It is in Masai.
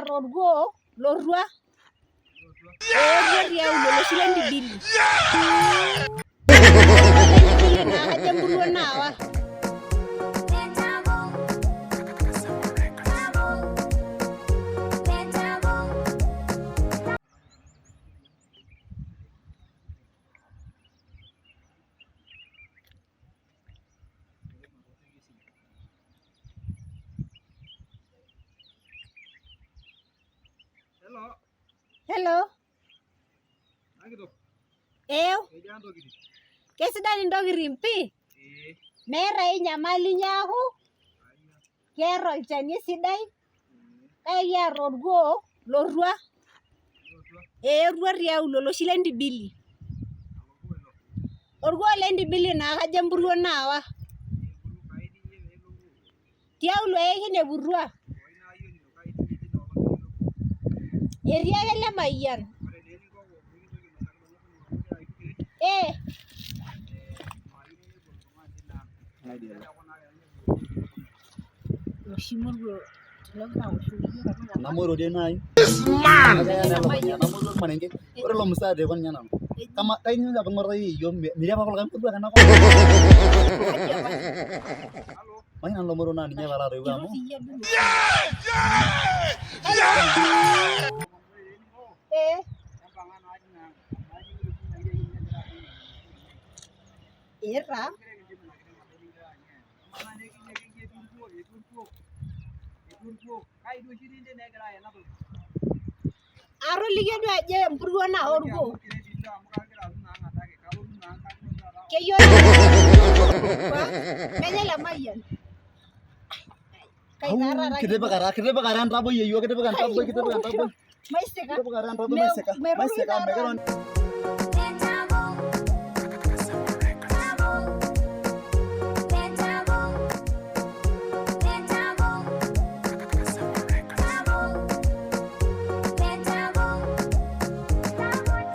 kiata orkuo lotua oorua tiaulo oloshi le Ndibili. Ndibili naa kajo empuruo naawa. Hello. Hello. Nakitok. Ew. Kejaa ntokitin? Kesidan intokitin pii. Ee. Meeta ai nyamali niaku keeta olchani sidai kake kiata orkuo lotua. Ee orua tiaulo oloshi le Ndibili. Orkuo le Ndibili naa kajo empuruo naawa. Tiaulo ake kineputua. Etii ake Lemayian. Ee. Oloshi moruo Namoruo dii nai. Namoruo ormarenke. Ore ilo mzee iko ninye nanu. Kama kai ninye apa ing'orita yeyio metii apa kulikae moruo ake enakop. Mayieu nanu ilo moruo naa ninye apa latoiwuo amu. Ee. Ee taa. Atolikio duo ajo empuruo naa orkuo. Keyiolo menye Lemayian. Kai taa taata Kitipika taa kitipika taa entaboi yeyio kitipika entaboi kitipika entaboi. Maisika. Kitipika taa entaboi maisika. Maisika megira.